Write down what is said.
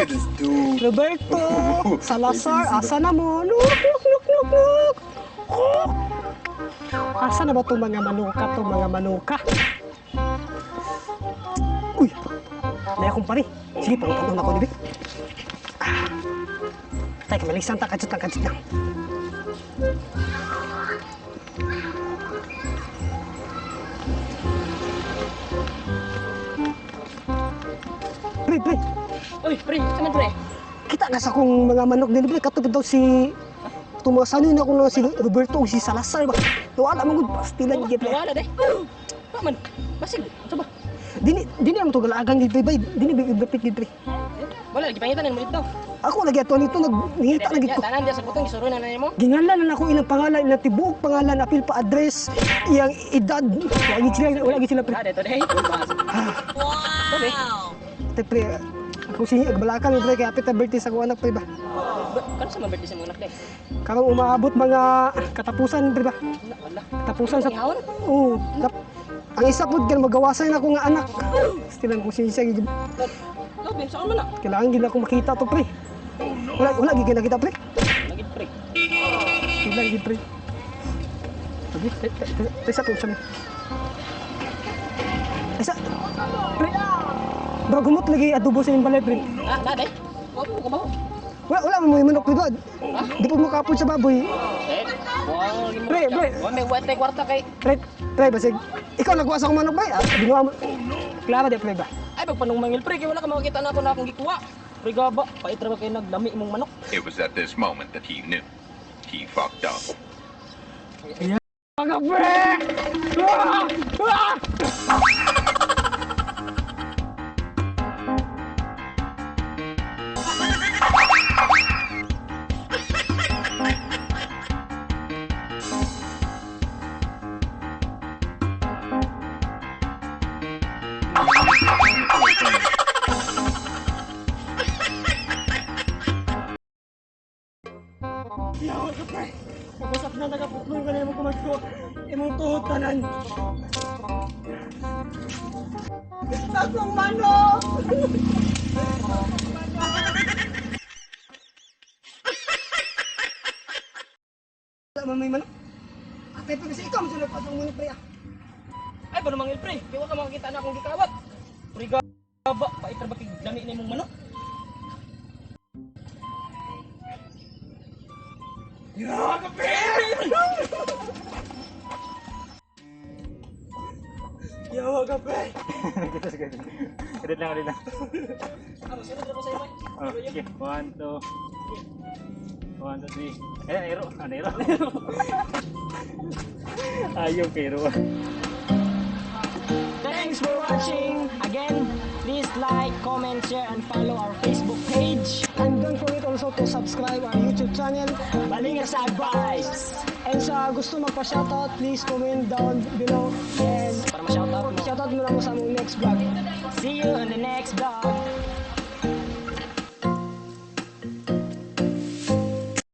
at this dude. Roberto, Salazar, asa na mo? Nuk, nuk, nuk, nuk, nuk. Kuk. Asa na ba itong mga manuka, itong mga manuka? Uy, may akong pare. Sige, pangutan ako, dibi. Ah. Tay, kamalisan ta, kadyot lang, kadyot lang. Pre, pre, Uy, pre, saan man pre? kita na sa akong mga manok din, pre. Katulad daw si tumasanin ako na si Roberto o si Salazar ba. Wala man gud pastilan gid, pre. Wala de. Pa man. Basig, unsa ba? Dini dini ang tugalagan gid, pre, bay. Dini bigapit gid, pre. Wala lagi pangitan mo dito. Ako lagi ato nito nangita na gid ko. Tanan diya sa butong gisuroy na nimo. Gingalan na ako ilang pangalan, ilang tibuok pangalan, apil pa address, iyang edad. Wala gid sila, wala gid sila, pre. Ah, dito de. Wow. Te, pre, ako si agbalakan pre kay apit na birthday sa akong anak, pre ba. Kano sa man birthday sa mga anak de? Karong umaabot mga katapusan, pre ba. Wala, wala. Katapusan sa Ihawon? Oo. Ang isa pud kay magawasan ako nga anak. Still ang konsensya gid. Lobe, saan man na? Kailangan gid ako makita to, pre. Wala wala gid kay nakita, pre. Lagi pre. Wala gid, pre. Sabi, isa po siya. Isa. Pre. Bro, gumot lagi adobo sa imong balay, pre. Ah, na de. Wa mo ka ba? Wala wala mo yung manok, pre. Ba? Di po mo kapon sa baboy. Eh, wow, lagi mo. Pre, pre. Wa may wa tay kwarta kay. Pre, pre, basig. Ikaw nagkuha sa akong manok, pre. Ah, ginawa mo. Klaro di, pre ba? Ay pagpanong mangil pre kay wala ka makakita na ako na akong gikuha. Pre gaba, pait ra ba kay naglami imong manok? It was at this moment that he knew. He fucked up. Mga pre! Ah! Ah! Yawa ka, pre! Pag-usap na nagaputlong ka na imong kumadko, imong tuhod tanan. Akong manok! Wala man may manok. Atay pa kasi ikaw, masunod pa sa manok, pre ah. Ay panong mangil pre, kay wa ka makakita na akong gikawat. Pre gaba, pait ra ba kay lami na imong manok? Yawa ka, pre! Yawa ka, pre! Kita sige. Edit lang, edit lang. Ah, masunod ra ko sa imo. Oh, sige. One, two. One, two, three. Eh, ero. Ano, ero? Ayaw, pero. Thanks for watching. Again, please like, comment, share, and follow our Facebook page. And don't forget also to subscribe our YouTube channel, Balingasag Vibes. And sa gusto magpa-shoutout, please comment down below. And Para ma-shoutout mo. Shoutout mo na mo sa among next vlog. See you on the next vlog.